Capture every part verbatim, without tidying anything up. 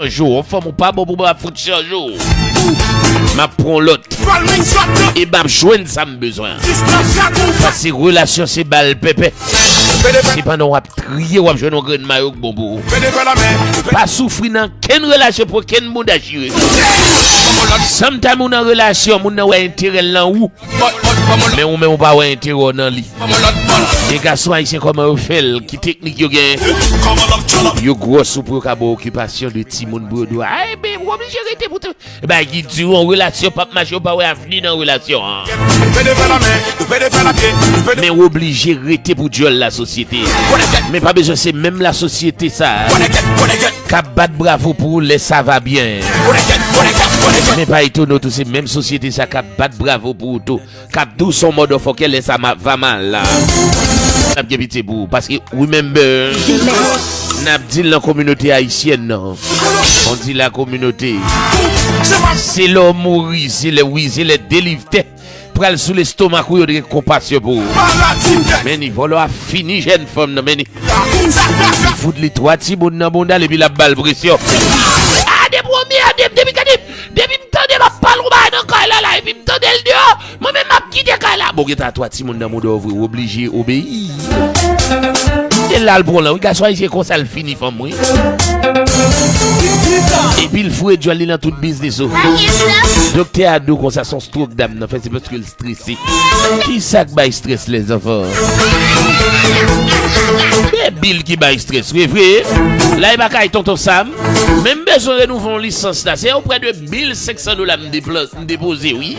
Yon jou, yon fanm ou pa bon pou mwen, m ap fout chanje w. M ap pran yon lòt. E m ap jwenn sa m bezwen. Paske relasyon se bal pèpè. Se pandan w ap triye, w ap jwenn yon grenn mayo k bon pou ou. Pa soufri nan kenn relasyon pou kenn bouda chire. Sometimes ou nan relasyon, moun nan wè enterè l nan ou. Men ou menm ou pa wè enterè w nan li. E gason ayisyen kòman yo fè l? Ki teknik yo genyen? Yo gwòs ou pou yo ka ba w okipasyon de timoun pou yo di w, ay, men ou oblije rete pou te, bay ki di w, yon relasyon p ap mache, ou pa wè avni nan relasyon an. Men ou oblije rete pou dyòl lasosyete. Men pa bezwen se menm lasosyete sa a k ap bat bravo pou ou lè sa va byen. Men pa etone w tou, se menm sosyete sa k ap bat bravo pou ou tou, k ap di w s on motherfucker lè sa ma- va mal la. N ap gen pitye pou ou, paske remember, n ap di l nan kominote ayisyèn nan. On dit la communauté. Se lè w mouri, se lè, wi, se lè deliv tè pral sou lestomak ou, yo te gen konpasyon pou ou. Men ni vòlò a fini jèn fanm nan, men ni. Li fout li twa timoun nan bounda l epi l ap ba l presyon. A, depi w mède m, depi, gade, depi m tande m ap pale yon bagay nan kay la, la, epi m tande l deyò, mwen menm m ap kite kay la. Bon, gentan twa timoun nan bounda w vre, ou oblije obeyi. E la l pran lan, wi, gason ayisyen konsa l fini fanm, wi. Epi l foure dyòl li nan tout biznis ou. Doktè a di w konsa, s on stroke dam nan fè, se paske l strese. Kisa k bay strès, lèzanfan? Se bil ki bay strès, wi, vre. La, e pa kay Tonton Sam. Men m bezwen renouvle yon lisans la. Se oprè de mil senk san dola m depla- m depoze, wi.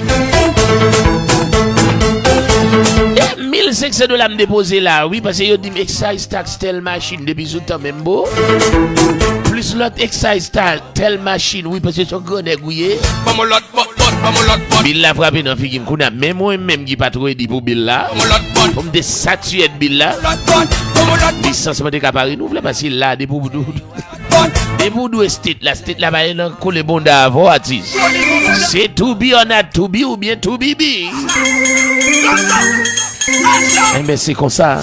E mil senk san dola m depoze la, wi, paske yo di m excise tax tèl machin depi sou tan menm bo. Plis lòt excise tax tèl machin, wi, paske se yon gran nèg ou ye. Bil la frape nan figi m. Kounye a, men mwen menm ki pa t redi pou bil la, pou m te satiyèt bil la, lisans mwen te ka pa renouvle, paske la, depi w, depi w dwe state la, state la pa gen nan kole bonda avè w, atis. Se to be or not to be oubyen to be be. Enben, se konsa.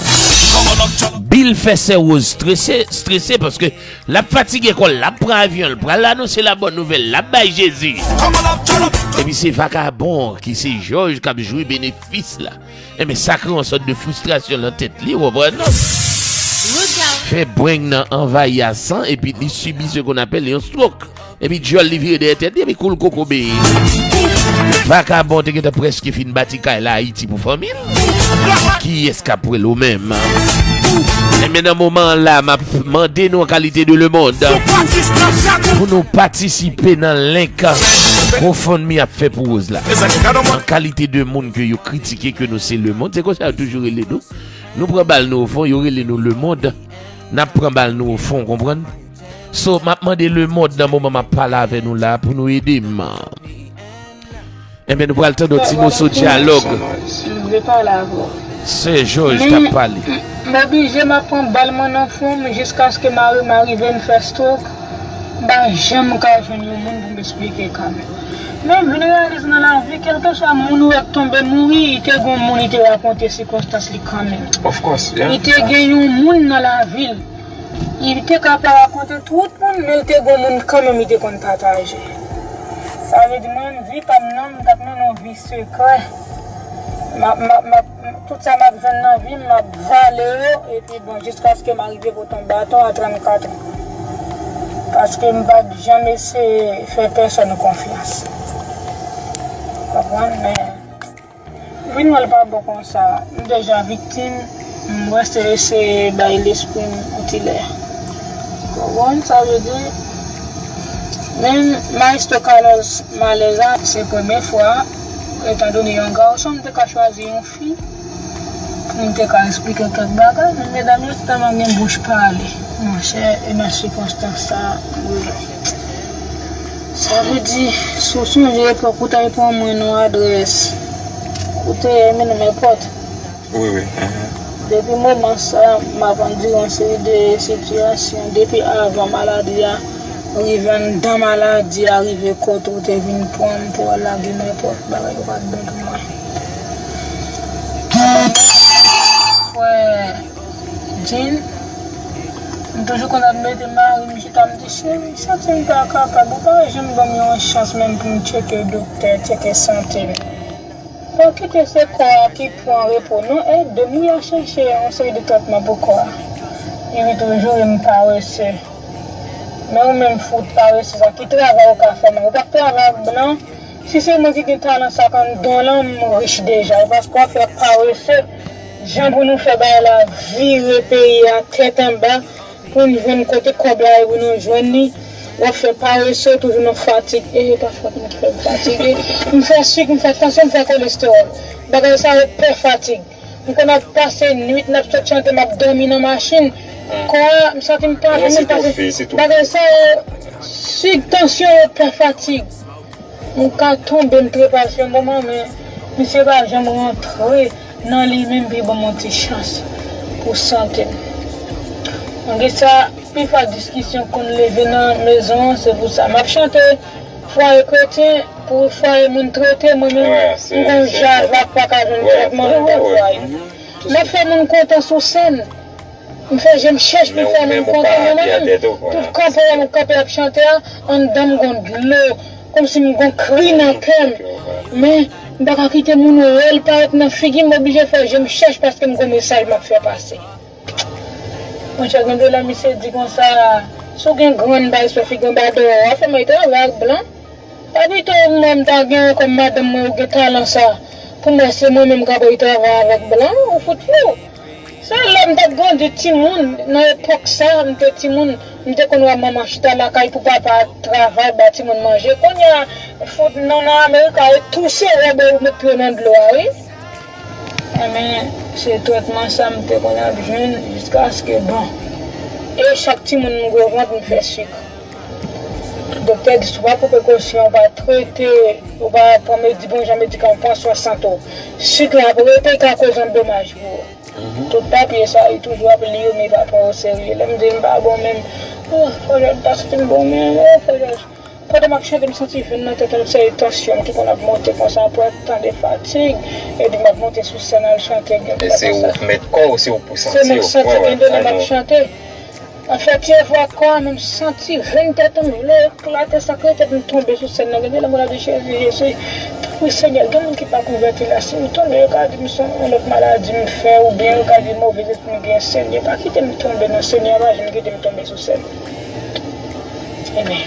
Bil fè sè Rose strese, strese, paske l ap fatige kò l, l ap pran avyon, l pral anonse la bòn nouvèl, l ap bay Jezi. Epi se vakabon ki se jòj k ap jwi benefis la. Enben, sa kreye yon sòt de fristrasyon nan tèt li, ou konprann? Fè breng nan anvayi a san, epi li sibi ce qu'on appelle yon stroke. Epi dyòl li vire dèyè tèt li, epi koul kokobe. Vakabon te gentan prèske fin bati kay la Ayiti pou fanmi l. Kiyès k ap wè l ou menm? Enben, nan moman an la, m ap mande nou an kalite de lemonn pou nou patisipe nan link GoFundMe ap fè pou Rose la. An kalite de moun ke yo kritike ke nou se lemonn, se konsa yo toujou rele nou. Nou pran bal nou o fon, yo rele nou lemonn. N ap pran bal nou o fon, w konprann? So, m ap mande lemonn nan moman m ap pale avè nou la pou nou ede m. Enben, nou pral tande yon ti moso dyalòg. M vle pale avè w. Sè Jòj t ap pale. M, m oblije m ap pran bal mwen nan fwon m jiskaske mari m arive m fè stroke. M pa janm ka jwenn yon moun pou m esplike kanmenm. Men m vin reyalize nan lavi, kèlkeswa moun ou wè k tonbe mouri, li te gon moun li te rakonte sikonstans li kanmenm. Of course, yeah. Li te gen yon moun nan lavi l. Li te ka pa rakonte tout moun, men l te gon moun kanmenm li te konn pataje. Sa vle di mwen, vi pa m nan, m t ap mennen yon vi sekrè. M ap, m ap, m ap, tout sa m ap jwenn nan vi m, m ap vale yo, epi bon, jiskaske m arive pote yon baton a trannkat an. Paske m pa t janm eseye fè pèsonn konfyans. Konprann? Men, vin wè l pa bon konsa. M deja viktim, m wè se eseye bay lespri m yon ti lè. Konprann sa vle di? Men Maestro Carlos Malèza, se premye fwa, etan done yon gason, m te ka chwazi yon fi pou m te ka esplike kèk bagay, men medam yo tèlman gen bouch pale, monchè, e nan sikonstans sa, wi. Sa vle di, si w sonje epòk ou t al pran mwen nan adrès, ou te mennen m nenpòt. Wi, wi. Depi moman sa, m ap andire yon seri de sitiyasyon. Depi avan maladi a, rive anndan maladi a, rive kote w te vin pran m pou al lage nenpòt bagay ki pa t bon pou mwen. Frè Jean, M toujou konn ap mete mari m chita, m di, "Cheri, m santi m pa kapab, ou pa janm ban m yon chans menm pou m tcheke doktè, tcheke sante m." Bon, kite se kò a ki pran repo, non, ede m, wi, a chèche yon seri de tretman pou kò a. Epi toujou, e m parese. Men ou menm fout parese sa, ki travay ou ka fè, non? Ou pa k travay ak blan? Si se mwen ki gen talan sa k anndan w lan, m rich deja. E paske w ap fè parese, jan pou nou fè bagay la vire peyi a tèt anba, pou n jwenn kote kòb la ye pou nou jwenn li, w ap fè parese, toujou nan fatig. E, e pa fòt mwen ki fè m fatige. M fè sik, m fè tansyon, m fè kolestewòl. Bagay sa yo pè fatig. M konn ap pase nwit, n ap sot chante, m ap dòmi nan machin. Kò a, m santi m pa janm pase. Bagay sa yo, sik, tansyon yo pè fatig. M ka tonbe, m trepanse yon moman, men misye pa janm rantre nan li menm pou ban m yon ti chans pou sante m. Malgre sa, pifwa diskisyon konn leve nan mezon an, se pou sa. M ap chante fwaye kretyen, pou fwaye moun trete, mwen menm, m gon jazz la k pa ka jwenn trètman anndan fwaye. M ap fè moun kontan sou sèn. M fè je m chèch pou fè moun kontan, men mwen menm, tout kanpe a m kanpe ap chante a, anndan m gon dlo, kòmsi m gon kri nan kè m. Men, m pa ka kite moun wè l parèt nan figi m, m oblije fè je m chèch paske m gon mesaj m ap fè pase. Monchè, gen de lè misye di konsa, si w gen grann bay sou figi anba dèyè w, afè mwen travay ak blan. Pa pito mwen m ta gen kòm madanm mwen ou gen talan sa, pou m wè se mwen menm k ap al travay avèk blan, ou fout fou. Se lè m t ap grandi timoun, nan epòk sa, m te timoun, m te konn wè manman chita lakay pou papa travay ba timoun manje. Kounye a, fout nou nan Amerik la, e touse wè bò ou met pye w nan dlo a, wi. Enben, se trètman sa m te konn ap jwenn jiskaske, bon, e chak timoun m gwo vant, m fè sik. Doktè di, si w pa pran prekosyon, w pa trete, w pa pran medi-, bon jan medikaman, pran swen sante w, sik la ap rete, ka koz yon domaj pou ou. Tout papye sa, li toujou ap li yo, men li pa pran yo serye. Lè m di m pa bon menm, oh, Frè Jòj, m pa santi m bon menm, oh, Frè Jòj. Pandan m ap chante, m santi venn nan tèt mwen, se tansyon m ki konn ap monte konsa, apre tan de fatig, epi m ap monte sou sèn al chante, gen de lè konsa. E se ou k mèt kò w, se ou k pou santi w. Se mwen k santi, gen de lè m ap chante. Anfèt, se vwa kò a, men m santi venn tèt mwen vle eklate, sa k rete pou m tonbe sou sèn nan. Gen de lè m konn ap di, Jezi, Jezi, tanpri, Senyè, gen moun ki pa konvèti la, si m tonbe, yo ka di m se yon lòt maladi m fè, oubyen yo ka di move lespri m gen, Senyè, pa kite m tonbe, non, Senyè, pa janm kite m tonbe sou sèn. Enben,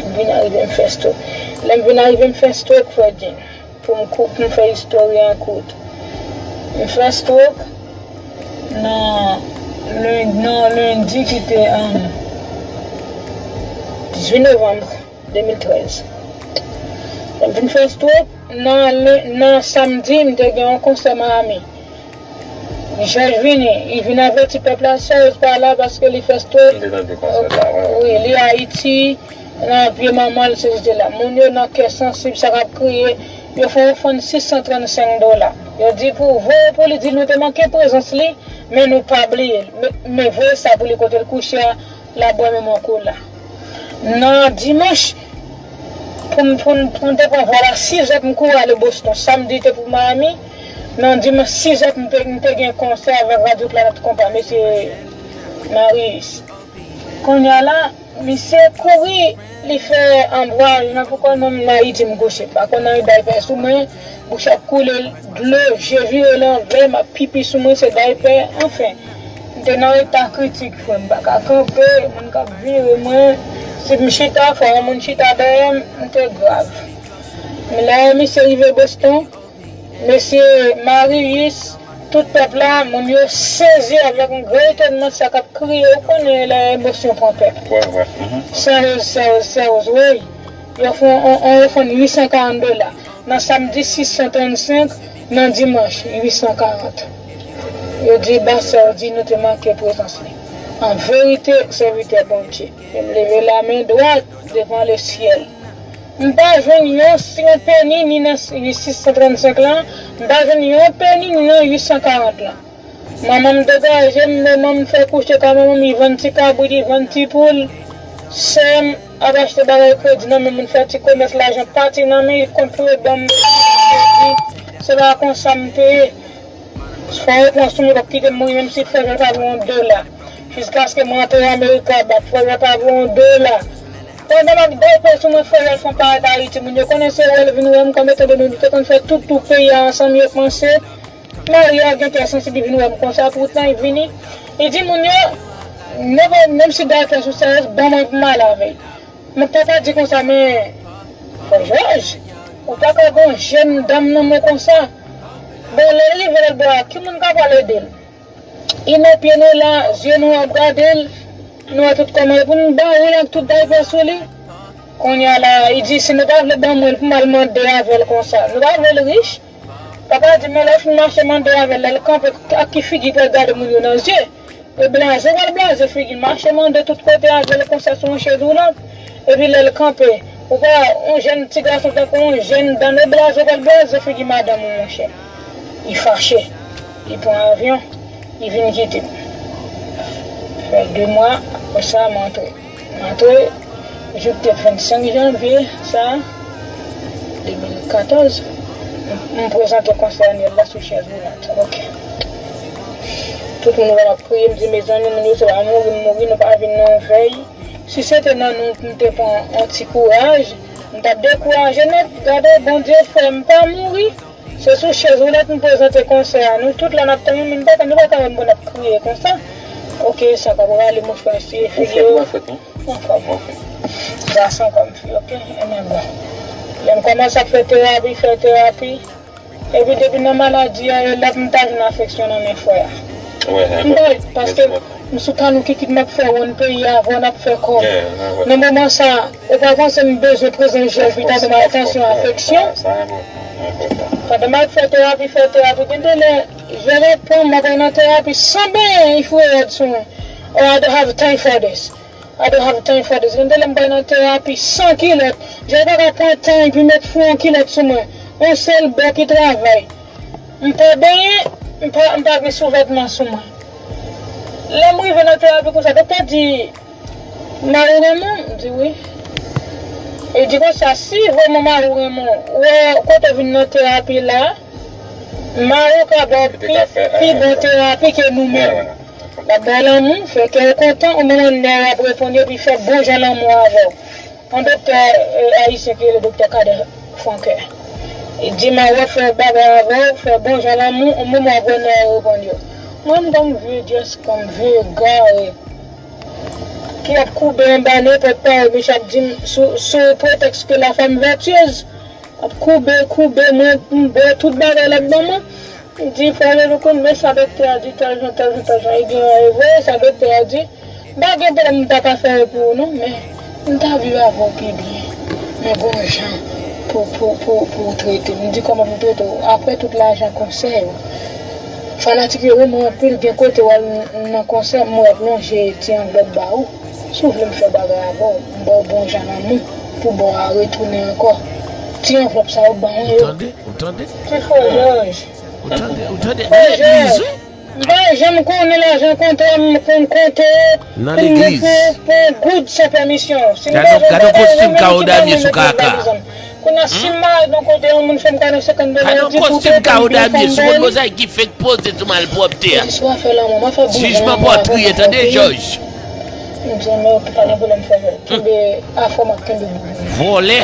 m vin arive m fè stroke. Lè m vin arive m fè stroke, Frè Jim, pou m kou-, pou m fè istòri an kout. M fè stroke nan len-, nan lendi ki te, um, dizuit novanm de mil trèz. Lè m vin fè stroke, nan len-, nan samdi, m te gen yon konsè Miami. Jòj vini, li vin avèti pèp la, Serge pa la paske li fè stroke. M te tande konsè sa, wi. Wi, li Ayiti, nan pye manman l, Serge te la. Moun yo nan kè sansib, sa k ap kriye, yo fè yon ofrann sis san trannsenk dola. Yo di pou voye pou li, di nou te manke prezans li, men nou pa bliye l. Men, men voye sa pou li kote l kouche a, l ap bwè menm yon kola. Nan dimanch, pou m, pou m, pou m te pran vòl a sizè pou m kouri ale Boston. Samdi te pou Miami. Nan dimanch sizè pou m te, m te gen konsè avèk Radyo Planèt Konpa, mesye Marius. Kounye a la, misye kouri, li fè anbwaj nan pou kò l, mwen menm nan Ayiti m kouche. M pa konn anyen, daypè sou mwen, bouch ap koule dlo, je vire lanvè, m ap pipi sou mwen, se daypè, anfen. M te nan eta kritik, frè m, m pa ka kanpe, moun k ap vire mwen. Si m chita, fò yon moun chita dèyè m, m te grav. Men lè misye rive Boston, mesye Marius, tout pèp la, moun yo sezi avèk yon gran etònman, sa k ap kriye, ou konnen lè emosyon pran pèp. Serge, Serge, Serge, wi. Yo fè yon, yon, yon ofrann uit san karant dola. Nan samdi, sis san trannsenk, nan dimanch, uit san karant. Yo di, ba Serge, di nou te manke prezans li. An verite, sèvitè Bondye. E m leve lamen dwat devan lesyèl. M pa jwenn yon, yon peni ni nan sis san trannsenk lan, m pa jwenn yon peni ni nan uit san karant lan. Manman m degaje m, manman m fè kouche kay manman m, li vann ti kabrit, li vann ti poul. Sè m ap achte bagay kredi nan men moun, fè ti komès, lajan pati nan men, li konn pou yo ban m kredi. Se pa konsa m te ye. Fò yo pran sou mwen, pa kite m mouri, menm si frè Jòj pa ban m yon dola. Jiskaske m rantre Amerika, m ap fè rèt avè yon dola. Pandan m ap dèyè sou mwen, frè, lè l fè yon parèt Ayiti, moun yo konnen se wè l vin wè m, kòm etan done nou te konn fè tout tou peyi a ansanm, yo panse Maria gen kè sansib, li vin wè m konsa, poutan li vini. Li di moun yo, menm si dayè sou sèyès, ban mwen pou m al avè l. Mwen papa di konsa, men, frè Jòj, ou pa ka gen yon jèn dam nan men konsa. Bon, lè l rive lòt bò a, ki moun k ap al ede l? Li nan pye nou la, zye nou ap gade l, nou wè tout kòman, epi nou ba ou l ak tout daypè sou li. Kounye a la, li di, si nou pa vle ban mwen l pou m al mande avè l konsa, nou pa vle l rich? Papa di, men lè w fin mache mande avè l, lè l kanpe, ak ki figi pou l gade moun yo nan zye? E blaze, w al blaze figi l, mache mande tout kote avè l konsa sou yon chèz woulant. Epi lè l kanpe, ou pa, yon jèn ti gason tankou yon jèn dam, e blaze, w al blaze figi madanm ou, monchè. Li fache. Li pran avyon. Li vin kite m. Fè de mwa, apre sa, m antre. M antre, jou k te vennsenk janvye, sa, de mil katòz. M, m prezante konsè anyèl la sou chèz woulant. Ok. Tout moun wè m ap kriye, m di, mezanmi, moun yo se pa mouri, m mouri, nou pa vin nan yon vèy. Si se te nan nou, m te pran yon ti kouraj, m t ap dekouraje nèt. Gade, Bondye fè m pa mouri. Se sou chèz woulant m prezante konsè a. Nou tout la n ap tann, men nou pa ka, nou pa ka wè m pou n ap kriye konsa. Ok, sa k ap rale mouchwa eseye figi yo. Anfòm. Gason kòm fi, ok? Ebyen bon. Lè m kòmanse ap fè terapi, fè terapi. Epi depi nan maladi a, e la pou m ta jwenn afeksyon nan men frè a. M bay, paske m sou kanou kikit m ap fè wonn peyi a, avè w n ap fè kòb. Nan moman sa, ou pa panse m bezwen prezans jèl, pita de m al tansyon, afeksyon? Pandan m ap fè terapi, fè terapi, gen de lè, jèl ap pran m, m ap al nan terapi san benyen, li foure rad sou mwen. Oh, I don't have time for this. I don't have time for this. Gen de lè m pral nan terapi san kilòt. Jèl pa ka pran tan epi met fou yon kilòt sou mwen. Yon sèl bò ki travay. M pa benyen, m pa, m pa gen souvètman sou mwen. Lè m rive nan terapi konsa, doktè di, mari w renmen w? M di wi. Li di konsa, si vrèman mari w renmen w, ou wè kote w vin nan terapi la, mari w ka ba w pi, pi bon terapi ke nou menm. L ap bay lanmou, fè kè w kontan, ou menm an nè w ap reponn yo, epi fè bon jan lanmou avè w. Yon doktè, eh, ayisyen ki rele doktè Kadè Frankè. Li di, mari w ap fè bagay avè w, fè bon jan lanmou, ou menm w ap wè nè w reponn yo. Mwen, m tankou vye dyès, kòm vye gare, ki ap koube anba nenpòt pawòl misye ap di m sou, sou pretèks ke la femme vertueuse. Ap koube, koube, mwen, m bwè tout bagay l ap ban mwen. Li di, frè Lolo konn, men sa doktè a di, tèl jan, tèl jan, tèl jan. Li di, e vre, sa doktè a di. M pa gen pwoblèm, m ta ka fè l pou ou non, men m ta vle avè w pi byen. Men gon jan pou, pou, pou, pou w trete m. M di, kòman pou m trete w? Apre tout lajan konsè yo. Fanatik yo renmen w anpil, gen kote w al nan konsè, m wè ap lonje ti anvlòp ba ou. Si w vle m fè bagay avè w, m ba w bon jan lanmou pou bò a retounen ankò. Ti anvlòp sa yo ban w yo. Ou tande? Ou tande? Ti frè Jòj. Ou tande? Ou tande? Frè Jòj. M pa janm konnen lajan kontre m, konn konte pou m pou, pou goud san pèmisyon. Si m bezwen bagay, renmen m ki ban mwen, mete m nan mezon. Kounye a, si m mare nan kote yon moun fè m kado senkant dola, di pou trete m, pou fè m bay li. Poze sou malpwòpte a. Jijman pou ap kriye, tande, Jòj. M di, men pa gen pwoblèm, frè Jòj. Kenbe afè m ap kenbe bout mwen. Vòlè.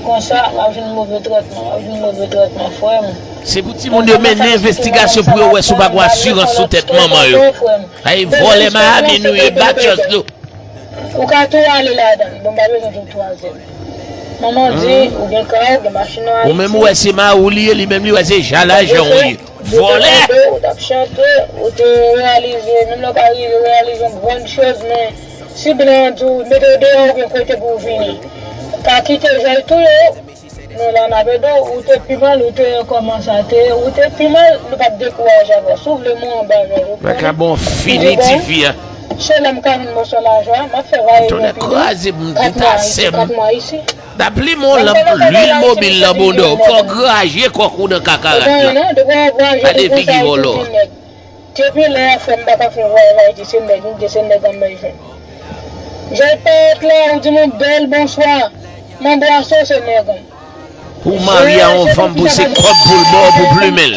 Konsa, w ap jwenn move tretman, w ap jwenn move tretman, frè m. Se pou timoun yo mennen envestigasyon pou yo wè si w pa gen asirans sou tèt manman yo. Ay, vòlè Miami nou ye, ba chans nou. Ou ka tou ale ladan l. Bon, m pa bezwen tou twazyèm. Manman di, ou gen kay, ou gen machin, ou gen Ayiti. Ou menm ou wè se mari w li ye, li menm li wè se jan lajan w ye. Vòlè! Ou t ap chante, ou te reyalize, menm lè w pa rive reyalize yon grann choz, men si blan an di w mete w deyò, ou gen kote pou w vini. Pa kite jay touye w. Nou la n ap ede w, ou te pi mal, ou te kòmanse a te, ou te pi mal, nou p ap dekouraje avè w. Si w vle mwen anba avè w. Vakabon fini tifi a. Se lè m ka jwenn mòso lajan, m ap fè vayaj yon pil. Kat mwa isi, kat mwa isi. Dapli mon lanp lwil mobil nan bonda w, kò graje kòk ou nan kakarat la. Gade figi vòlò. Depi lè a frè m pa ka fè vwayaj Ayiti, se nèg m ye, se nèg an m bezwen. Jay parèt la, ou di m yon bèl bonswa. M anbrase w, se nèg an m. Pou w marye a yon fanm pou se kòb pou l ba w pou plimen l.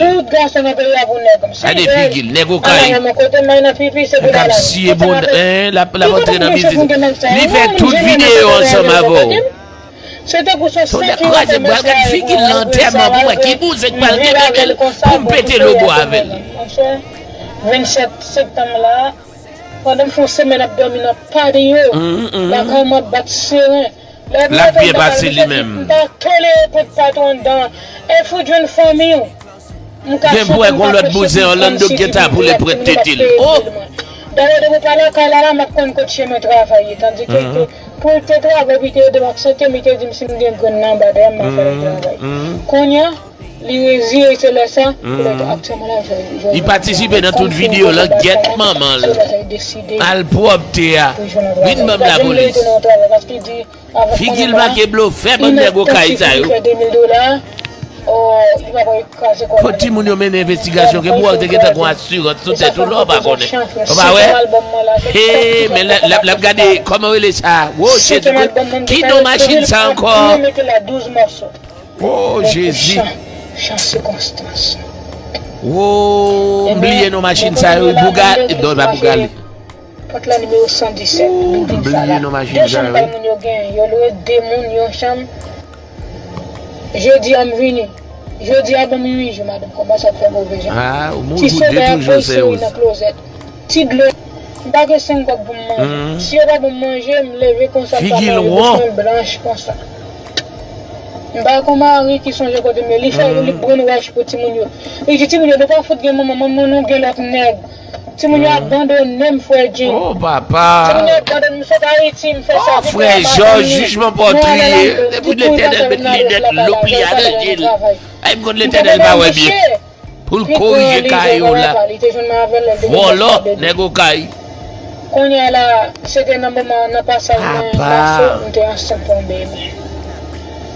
Gade figi l, nèg okay. L ap siye bon, l ap antre nan biznis. Li fè tout videyo ansanm avè w. Tonnè kraze m, pral gad figi l nan antèman pou m wè ki bouzen k pral gen avè l pou m pete lobo avè l. Vennsenk septanm la, pandan m fè yon semèn ap dòmi nan patio, lakay mwen ap bat seren. L ap byen pase li menm. M pa tolere pwent patwon anndan. E fout jwenn fanmi w. M ka soti, m pa pran chèf, m pran si ki vin pou l ap pran tete l. Oh! Dayè depi w pa lakay la, la m ap konn kot chemen travay ye. Tandike ke pou l te travay, pou l te ede m ak sante m, li te di m si m gen grenn nan anba dayè m, m ap fè l travay. Kounye a, li reziye, se lè sa pou l te aktyèlman la, jodi a. Li patisipe nan tout videyo, langyèt manman l. Al pwòpte a. Vin ban m lapolis. Figi l make blofè, bann nèg okay sa yo. Fò timoun yo mennen envestigasyon, gen bò te gentan gon asirans sou tèt ou, lè w pa konnen. Ou pa wè? He, men l ap, l ap gade, kòman yo rele sa? Wo, Jezi, ki non machin sa ankò? Wo, Jezi. Wo, m bliye non machin sa yo, Bouga, non, e pa Bougali. Pòt la nimewo san disèt, bilding sa la. De chanm kay moun yo genyen. Yo lwe de moun yon chanm. Jodi a m vini. Jodi a ban m ui jou, madanm, kòmanse ap fè move jan. Ti sovè ap voye seri nan klozèt. Ti dlo. M pa gen senk kòb pou m manje. Si yo pa ban m manje, m leve konsa, m pa manje, bouch mwen blanch konsa. M pa gen mari ki sonje kote m ye. Li fè, li brainwash pou timoun yo. Li di timoun yo, nou pa fout gen manman, manman nou gen lòt nèg. Timoun yo abandone m, frè Jim. Oh, papa. Timoun yo abandone m, m sot Ayiti, m fè sa. Oh, frè Jòj, jijman pa w triye. Depi Letènèl met linèt lop li a nan je l. Ay, m konn Letènèl pa wè byen. Pou l korije kay yo la. Vòlò, nèg okay. Kounye a la, se te nan moman, nan pasaj mwen, Laso, m te ansent pou yon bebe.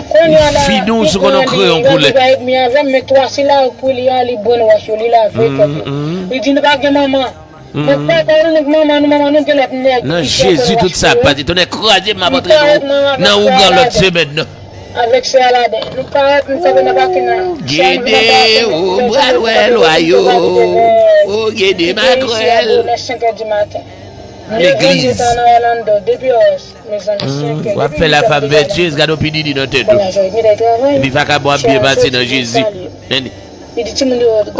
Kounye a la, fi nou sou konn yon kreyon koulè. Li pa edmi avè m, men twa sila pou li a, li brainwash yo, li lave tèt yo. Li di nou pa gen manman. Mwen pa ka nou nèg manman nou, manman nou gen lòt nèg. Nan Jezi, tout sa ap pase. Tonnè kraze m, m ap antre nan, nan ougan lòt semèn nan. Avèk sè Aladen. Nou parèt, nou kanpe nan pakin nan. Gede, ou pral wè lwa yo. Ou gede makrèl. Legliz. W ap fè la femme vertueuse, gade yon pididi nan tèt ou. Epi vakabon ap byen pase nan Jezi. Men, O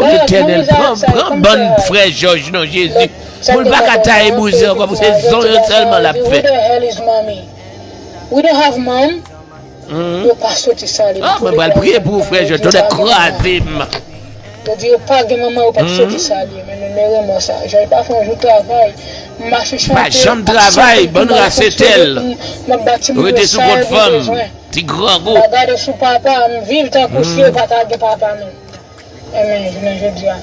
Letènèl, pran, pran bann frè Jòj non Jezi. Pou l pa ka taye bouzen ankò, pou se zon yo sèlman l ap fè. Yo pa soti salye. Ah, mwen pral priye pou ou, frè Jòj, tonnè kraze m. Yo di yo pa gen manman, yo pa soti salye. Men, men, men remò sa. Jòj pa fè yon jou travay. M mache chante. Pa janm travay, bann rasetèl. Rete sou kont fanm. Ti grangou. M pa gade sou papa, m viv tankou si yo pa ta gen papa menm. Ebyen, jounen jodi a,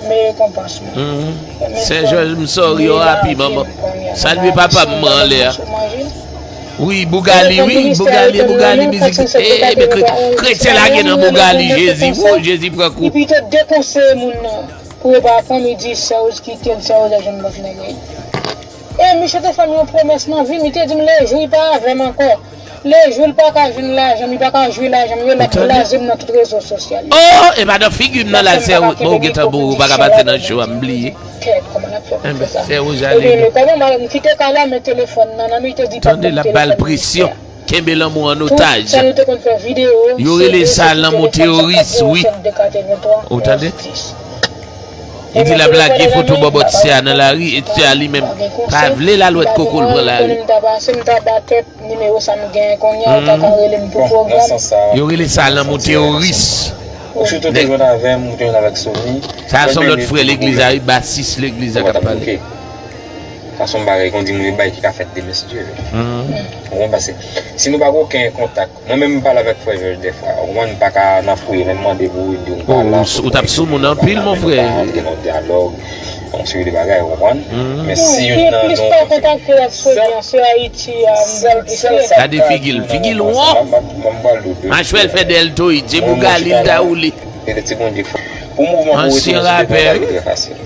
m rekonpans mwen. Sè Jòj, m sorry, yo rapi, manman. Salye papa m anlè a. Wi, Bougali, wi, Bougali, Bougali, mizik. Eh, men kre-, kretyen lage nan Bougali, Jezi. Wou, Jezi pran kou. Li pito dekonseye moun nan. Pou yo pa pran, li di, sè Woz kite l, sè Woz al jwenn lòt nèg. E misye te fè m yon pwomès nan vi m, li te di m lejou li pa avè m ankò. Lejou l pa ka jwenn lajan m, li pa ka jwi lajan m, yo l ap blaze m nan tout rezo sosyal yo. Oh, e pa nan figi m nan la, sè Woz, bon, ou gentan bon, ou pa ka pase nan show a, m bliye. Kèt, kòman l ap fè pou fè sa? Ebyen, kòman m kite kay la, men telefòn nan, nan li te di pa pran telefòn. Tande, l ap ba l presyon. Kenbe lanmou an otaj. Sa nou te konn fè videyo. Yo rele sa lanmou teworis, wi. Ou tande? Li di l ap lage foto bòbòt sè a nan lari, e sè a li menm pa vle l al wè koko l pran lari. Yo rele sa lanmou teworis. Ou sitou te jwenn avè m, ou te jwenn avèk Sony. Sa se yon lòt frè legliz la, wi, basis legliz la k ap pale. Fason bagay, kondi moun yo bay ki ka fèt demen, si Dye vle. Ou konprann? Paske si nou pa gen okenn kontak, mwen menm m pale avèk frè Jòj dèfwa, ou konprann, m pa ka nan fouye, menm mande pou ou, di ou m pa la. Ou t ap sou moun anpil, mon frè. Gen yon dyalòg, yon seri de bagay, ou konprann? Men si youn nan nou kontakte l ap sonnen, se Ayiti a, m pral plis lwen. Gade figi l, figi l won. Machwè l fè dèltoyid, se Bougali l ta woule. Pou mouvman pou retounen sou teren an, li trè fasil.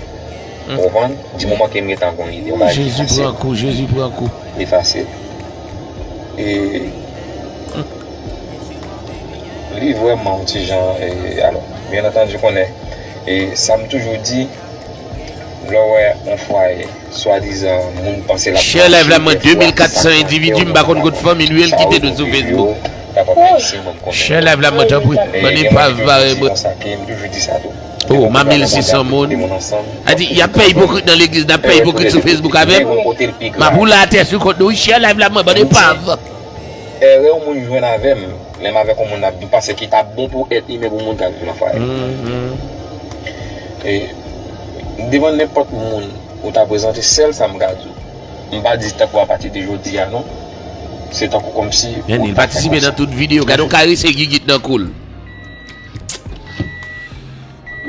Ou konprann? Di moman ke m gentan gon ide, yon bagay ki fasil. Jezi pran kou, Jezi pran kou. Li fasil. E, li Li vrèman yon ti jan, e, alò, byen antandi, konnen, e, sa m toujou di, lè w wè yon fwaye, swadizan, moun panse l ap mache, dèfwa, sa k ap fè w panse moun yo kapab fè yon ti moun konsa ke m toujou di sa tou. Oh, ma mil sis san moun. A di, y ap fè ipokrit nan legliz, n ap fè ipokrit sou Facebook avè m. M ap woule atè sou kont nou, wi, share live la, mwen, bann epav. Erè yon moun jwenn avè m, lè m avèk yon moun n ap di, m panse ki t ap bon pou èt imen pou moun k ap viv nan fwaye. E, devan nenpòt moun ou ta prezante, sèl sa m ka di w, m pa di tankou apati de jodi a, non. Se tankou kòmsi. Men li patisipe nan tout videyo, gade yon karese gigit nan kou l.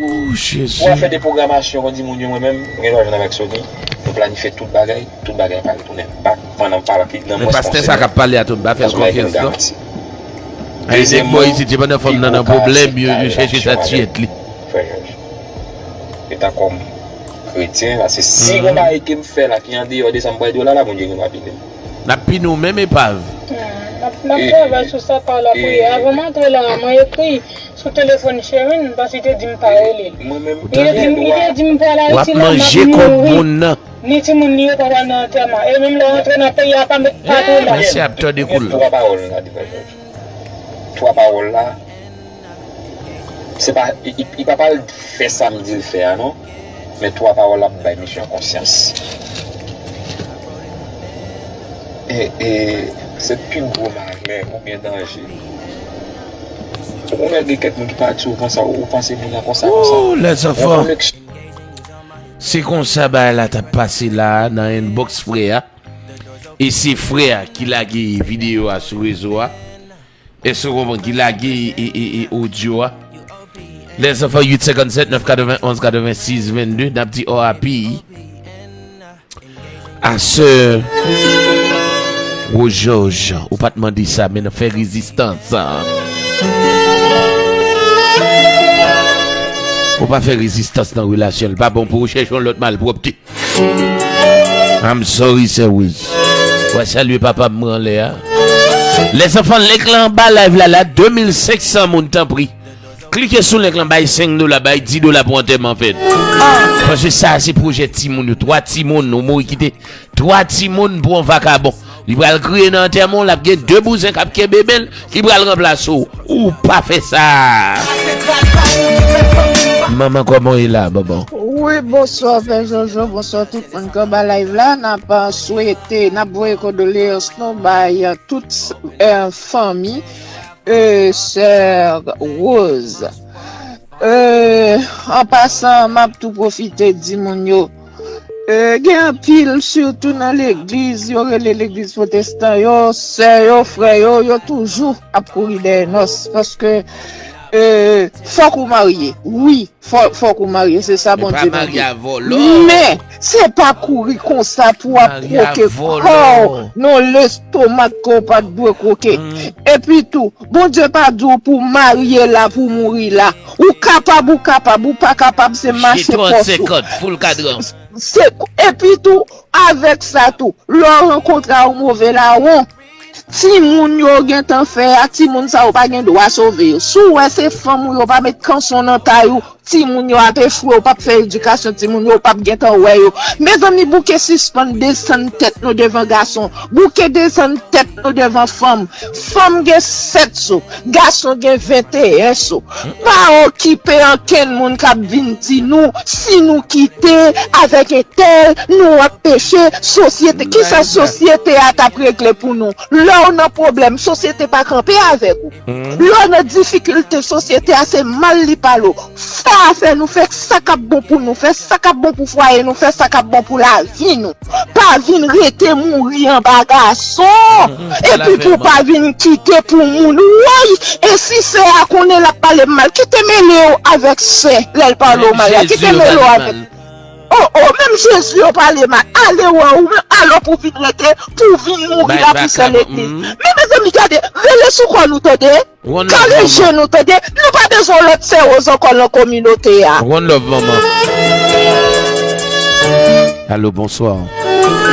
Oh, Jezi. Pou afè de pwogramasyon, kon di moun yo, mwen menm, mwen gen dwa jwenn avèk Sony. Nou planifye tout bagay, tout bagay pa retounen bak pandan m pa la, nan mwens konsènan. Men pastè sa k ap pale a tou, m pa fè l konfyans, non. Ay, nèg bò isit, se pandan fanm nan nan pwoblèm, yo, yo chèche sa tiye li. Frè Jòj. Etan kòm kretyen, paske si gon bagay ke m fè la ki andeyò de sa m pral di w la, la, Bondye gen dwa pini m. N ap pini w menm epav. N ap, n ap travay sou sa pa lapriyè. Avan m antre la, mwen ekri sou telefòn Sherine, paske li te di m pa rele l. Li te di m, li te di m pral Ayiti la, m ap mouri. Ni timoun li yo pa pral nan antèman. E menm lè w antre nan peyi a, pa met, pa tou la. Mesye ap tòde kou l. Twa pawòl m ka di frè Jòj. Twa pawòl la, se pa, li, li, li pa pral fè sa m di l fè a, non. Men twa pawòl la ap bay misye yon konsyans. E, e, se pi gwo malè oubyen danje. Ou konnen gen kèk moun ki pati, ou panse, ou panse moun nan konsa, konsa. Oh, lèzanfan. Se konsa bagay la t ap pase la a, nan inbox frè a. E se frè a ki lage videyo a sou rezo a. Èske w konprann? Ki lage e, e, e odyo a. Lèzanfan uit senkannsèt nèf katrevenn onz katrevensis vennde, n ap di R I P a sè Wojòj. Ou pa t mande sa, men n ap fè rezistans. Ou pa fè rezistans nan relasyon, l pa bon pou ou chèche yon lòt malpwòpte. I'm sorry, sè Wiz. W a salye papa m anlè a. Lèzanfan, link lan anba live la, la, de mil senk san moun, tanpri. Klike sou link lan, bay senk dola, bay dis dola pou antèman fèt. Paske sa a se pwojè timoun yo. Twa timoun, ou mouri kite twa timoun pou yon vakabon. Li pral kriye nan antèman w, l ap gen de bouzen k ap kenbe men l, ki pral ranplase w. Ou pa fè sa. Manman, kòman w ye la, manman? Wi, bonswa, Pè Jojo, bonswa tout moun k anba live la. N ap, euh, swete, n ap voye kondoleyans nou bay, euh, tout, euh, fanmi, euh, sè Rose. Euh, an pasan, m ap tou pwofite di moun yo, euh, gen anpil, sitou nan legliz, yo rele legliz pwotestan yo, sè yo, frè yo, yo toujou ap kouri dèyè nòs, paske, euh, fòk ou marye. Wi, fò-, fòk ou marye, se sa Bondye mande. Men, se pa kouri konsa pou w ap kwoke kò w nan lestomak ke w pa t dwe kwoke. Epi tou, Bondye pa di w pou w marye la, pou w mouri la. Ou kapab, ou kapab, ou pa kapab, se mache fòs ou. Se, epi tou, avèk sa tou, lè w rankontre a yon move lawon, timoun yo gentan fè a, timoun sa yo pa gen dwa sove yo. Si w wè se fanm ou yo, pa met kanson nan tay ou, timoun yo ap echwe, ou p ap fè edikasyon timoun yo, ou p ap gentan wè yo. Mezanmi, bouke sispann desann tèt nou devan gason. Bouke desann tèt nou devan fanm. Fanm gen sèt zo, gason gen venteyen zo. Pa okipe ankenn moun k ap vin di nou, si nou kite avèk entèl, nou ap peche, sosyete. Kisa sosyete a t ap regle pou nou? Lè w nan pwoblèm, sosyete pa kanpe avèk ou. Lè w nan difikilte, sosyete a se mal li pale w. Sa a fè nou fè sa k ap bon pou nou, fè sa k ap bon pou fwaye nou, fè sa k ap bon pou lavi nou. Pa vin rete mouri anba gason. Epi pou pa vin kite pou moun. Woy! E si sè a konnen l ap pale m mal, kite mele w avèk sè lè l pale w mal la. Kite mele w avèk. Oh, oh, menm Jezi yo pale mal. Ale wè ou menm, alò pou vin rete, pou vin mouri la pou sè legliz. Men mezanmi, gade, vele sou kò nou, tande. Kale je nou, tande. Nou pa bezwen lòt sè Rose ankò nan kominote a. One love, manman. Allô, bonsoir.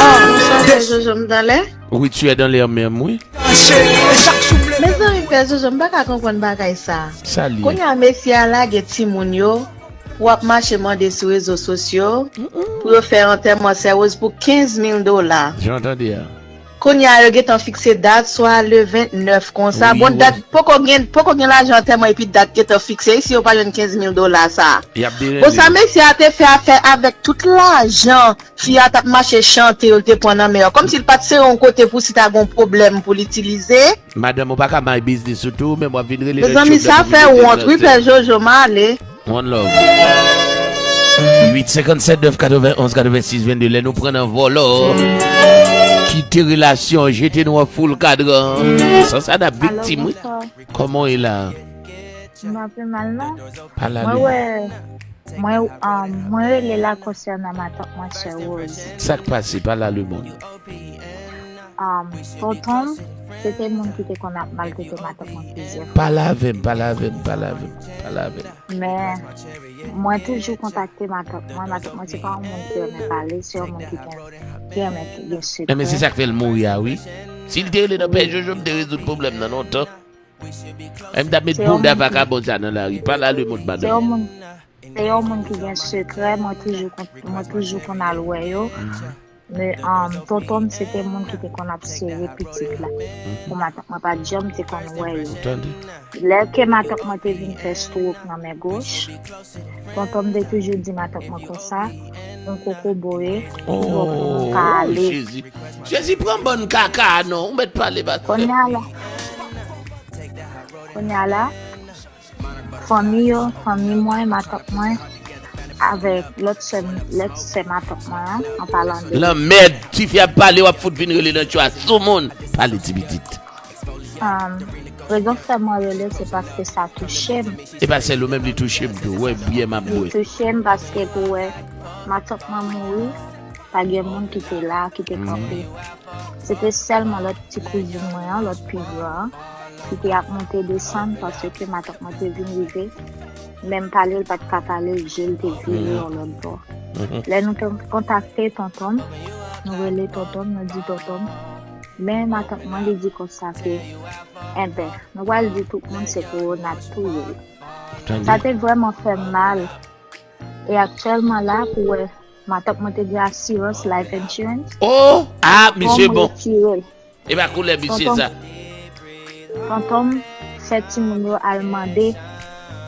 Ah, bonswa, sè Jojo, m dans l'air? Oui, tu es dans l'air même, oui. Mezanmi, Pè Jojo, m pa ka konprann bagay sa. Sa li ye? Kounye a, mesye a lage timoun yo pou ap mache mande sou rezo sosyo pou yo fè antèman Sè Rose pou kenz mil dola. Jan w tande a. Kounye a, yo gentan fikse dat, swa le vennèf konsa. Wi, bon, dat poko gen, poko gen lajan antèman epi dat gentan fikse. Isi, yo pa jwenn kenz mil dola sa. Y ap deranje. Bon, sa mesye a te fè a fè avèk tout lajan fi a t ap mache chante yo, l te pran nan men yo. Kòmsi l pa t sere yon kote pou si ta gen yon pwoblèm pou l itilize. Madanm, ou pa ka may biznis ou tou, men w ap vin rele nan tchoub nan pou vin mete nan tèt. Mezanmi, sa fè wont, wi, Pè Jojo, m ale. One love. Uit senkannsèt nèf katrevenn onz katrevensis vennde, lè nou pran nan vòlò. Kite relasyon, jete nou an foul kadran. San sa n ap viktim, wi. Alo, bonswa. Kòman w ye la? M pa pi mal, non. Pale a li. Mwen, wè, mwen, um, mwen rele la konsènan matant mwen, Sè Rose. Sa k pase? Pale a lemonn. Um, tonton m, se te moun ki te konn ap maltrete matant mwen plizyè fwa. Pale avè m, pale avè m, pale avè m, pale avè m. Men, mwen toujou kontakte matant mwen. Matant mwen se pa yon moun ki renmen pale, se yon moun ki gen, ki renmen gen sekrè. Men se sa k fè l mouri a, wi. Si l te rele nan Pè Jojo, m te rezoud pwoblèm nan lontan. M t ap met bounda vakabon sa nan lari. Pale a lemonn, madanm. Se yon moun, se yon moun ki gen sekrè, mwen toujou kon-, mwen toujou konn al wè yo. Men, um, tonton m, se te moun ki te konn ap sere pitit la. Pou matant mwen pa t janm te konn wè yo. Lè ke matant mwen te vin fè stroke nan men goch, tonton m te toujou di matant mwen konsa, yon kokobo ye, ki bon pou nou ka ale. Jezi. Jezi, pran bann kaka a non, ou mèt pale, pastè. Kounye a la, kounye a la, fanmi yo, fanmi mwen, matant mwen, avèk lòt sè, lòt sè matant mwen an, an palan de... Lanmèd, tifi ap pale, w ap fout vin rele nan tchwa, soumoun, pale ti pitit. Um, rezon k fè mwen rele, se paske sa touche m. E pa sèl ou menm, li touche m tou, wè byè m ap bwè. Li touche m paske pou wè, matant mwen mouri, pa gen moun ki te la, ki te kanpe. Se te sèlman lòt ti kouzin mwen an, lòt pi gran an, ki te ap monte desann paske matant mwen te vin rive. Menm pale, l pa t ka pale, je l te vire yon lòt bò. Lè nou te kontakte tonton m, nou rele tonton m, nou di tonton m. Men matant mwen, li di konsa ke, enben, nou pral di tout moun se kowona k touye l. Sa te vrèman fè m mal. E aktyèlman la, pou wè, matant mwen te gen asirans life insurance. Oh, ah, misye bon. Retire l. E pa koulè misye sa. Tonton m fè timoun yo al mande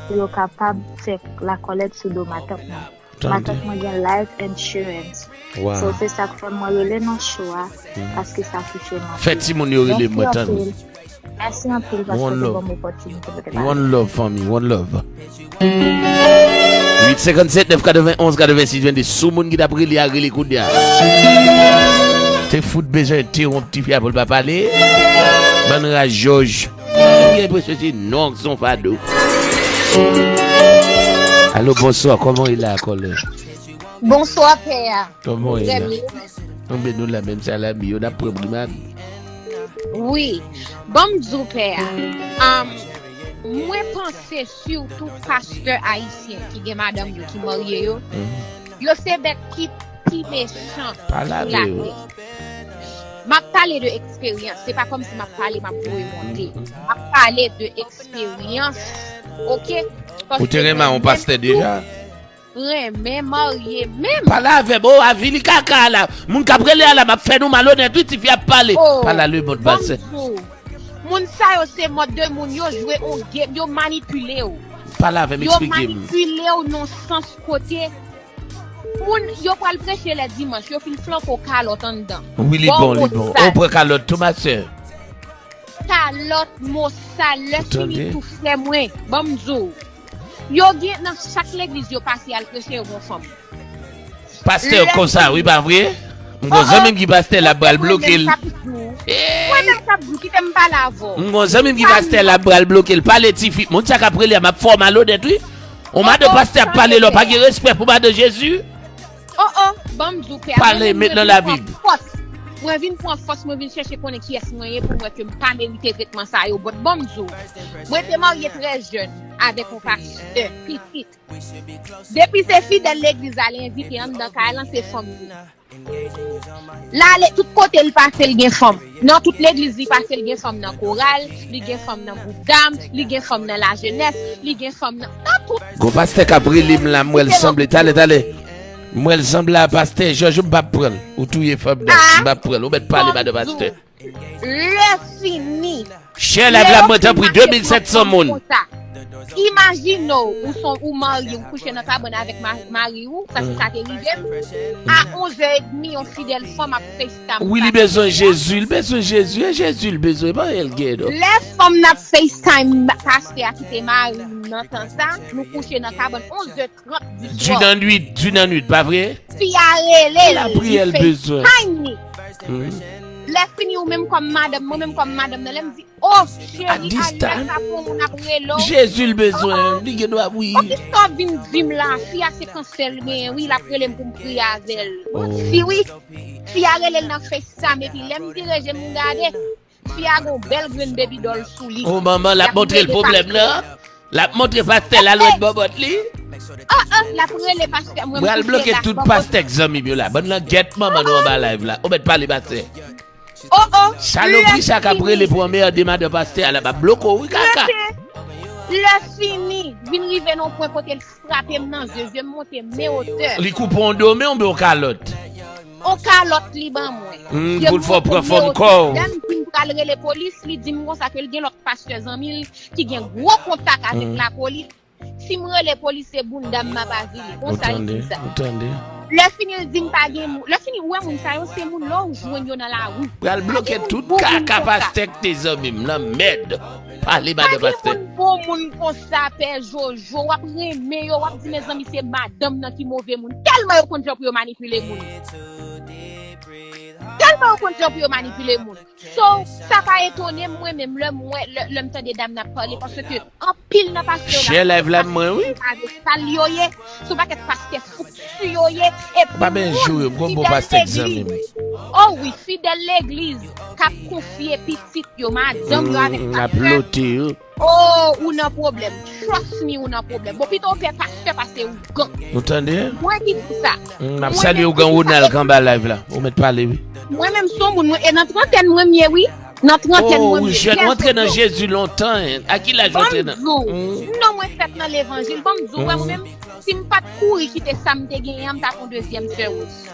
pou yo kapab fè lakòlèt sou do matant mwen. Matant mwen gen life insurance. So, se sa k fè mwen rele nan show a, paske sa touche m anpil. Fè timoun yo rele mwen, tann. Mèsi anpil paske w te ban m opòtinite pou te pale. One love, fanmi, one love. Uit senkannsèt nèf katrevenn onz katrevensis vennde. Si w moun ki t ap rele a, rele kounye a. Te fout bezwen entewonp tifi a pou l pa pale. Bann rajòj. M gen enpresyon se nonm k se yon fado. Alo, bonswa, kòman w ye la, kòlè? Bonswa, pè a. Kòman w ye la? Trè byen. Tonbe nou la menm salami yo, n ap pran primad. Wi. Ban m di w, pè a. Um, mwen panse sitou pastè ayisyen ki gen madanm yo, ki marye yo, yo se bèt ki pi mechan sou latè. M ap pale de eksperyans. Se pa kòmsi m ap pale, m ap voye monte. M ap pale de eksperyans. Oke? Ou te renmen yon pastè deja? Renmen, marye menm. Pale avè m, o, avili kaka a la. Moun k ap rele a la, m ap fè nou malonèt, wi, tifi ap pale. Pale a lemonn, pastè. Moun sa yo se mòd de moun, yo jwe yon game, yo manipile w. Pale avè m, eksplike m. Yo manipile w nan sans kote moun, yo pral preche lè dimanch, yo fin flanke w kalòt anndan. Wi, li bon, li bon. Ou pran kalòt tou, ma sè. Kalòt, mosal, lè fini tou, frè mwen, ban m di w. Yo gen nan chak legliz yo pase al preche, yo gon fanm. Pastè konsa, wi, pa vre? M gon zanmi m ki pastè, l ap pral bloke l. Mwen menm k ap di w, kite m pale avè w. M gon zanmi m ki pastè, l ap pral bloke l. Pale tifi, moun sa k ap rele a, m ap fè w malonèt, wi. On madan pastè ap pale la, w pa gen respè pou madan Jezi. Oh, oh, ban m di w, pè a, pale, met nan lavi. Mwen vin pran fòs, mwen vin chèche konnen kiyès mwen ye pou m wè ke m pa merite tretman sa yo. But ban m di w, mwen te marye trè jèn avèk yon pastè, pitit. Depi se fidèl legliz la, li envite anndan kay lan, se fanm li. L ale tout kote l pase, l gen fanm. Nan tout legliz li pase, l gen fanm nan koral, li gen fanm nan gwoup dam, li gen fanm nan lajenès, li gen fanm nan, nan tout. Gon pastè k ap rele m la, m wè l sanble. Talè, talè. M wè l sanble a pastè Jòj, m p ap pran l. Ou touye fanm nan, m p ap pran l. Ou mèt pale madan pastè. Lèfini. Share live la, mwen tanpri, de mil sèt san moun. Imajine w, ou son, ou marye, ou kouche nan kabann avèk ma- mari w, sa se sa te rive m. A onz è edmi, yon fidèl fanm ap FaceTime. Wi, li bezwen Jezi, li bezwen Jezi, e Jezi li bezwen, pa anyen l gen non. Lè fanm nan ap FaceTime pastè a ki te mari m nan tan sa, nou kouche nan kabann onz è trant di swa. Di nan nwit, di nan nwit, pa vre? Fi a rele l, li FaceTime li. Lè fini, ou menm kòm madanm, mwen menm kòm madanm nan, lè m di, oh, cheri, a lè sa pou moun ap rele w. Jezi l bezwen, li gen dwa, wi. Oh, kisa w vin di m la? Fi a se kansè l genyen, wi, l ap rele m pou m priye avè l. Bon, si wi, fi a rele l nan FaceTime, epi lè m vire je m gade, fi a gon bèl grenn baby doll sou li. Oh, manman, l ap montre l pwoblèm nan. L ap montre pastè lalwèt bòbòt li. Oh, oh, l ap rele pastè, mwen m kouche la. Pral bloke tout pastè k zanmi m yo la. Bann langyèt manman nou anba live la. Ou mèt pale pastè. Oh, oh, salopri sa k ap rele pou anmède madan pastè a la, m ap bloke w, wi, kaka. Lè fini, vin rive nan yon pwen kote l frape m nan zye, zye m monte men otè. Li koupe yon do men oubyen yon kalòt? Yon kalòt li ban mwen. Hmm, pou l fè w pran fòm kò w. Lè m di m pral rele polis, li di m konsa ke l gen lòt pastè zanmi l ki gen gwo kontak avèk lapolis. Si m rele polis, se bounda m m ap avili. Konsa l di m sa. Ou tande, ou tande. Lè fini, l di m pa gen moun. Lè fini, ou wè moun sa yo, se moun lè w jwenn yo nan lari. Pral bloke tout kaka pastè k te zanmi m nan mèd. Pale madan pastè. Pa gen moun bon moun konsa, pè Jojo. W ap renmen yo, w ap di, mezanmi, se madanm nan ki move moun. Tèlman yo konn jan pou yo manipile moun. Tèlman yo konn jan pou yo manipile moun. So, sa pa etone m, mwen menm, lè m wè, lè, lè m tande dam nan ap pale, paske anpil nan pastè yo la, share live la, mwen, wi. Sa l yo ye, se yon pakèt pastè foukti yo ye, epi pa ben joure m, gon bon pastè k zanmi m. Oh wi, fidèl legliz, k ap konfye pitit yo, madanm yo avèk pastè. L ap lote yo. Oh, ou nan pwoblèm. Trust me, ou nan pwoblèm. Bon, pito w pè pastè pase ougan. Ou tande? Mwen ki di sa. M ap salye ougan Ronald k anba live la. Ou mèt pale, wi. Mwen menm se yon moun, mwen, e nan trantèn mwen m ye, wi. Nan trantèn mwen m ye. Oh, ou jèn, ou antre nan Jezi lontan, en. A ki laj ou antre nan? Ban m di w. Non, mwen fèt nan levanjil. Ban m di w, wè, mwen menm, si m pa t kouri kite sa m te genyen an, m ta pran dezyèm sè Rose.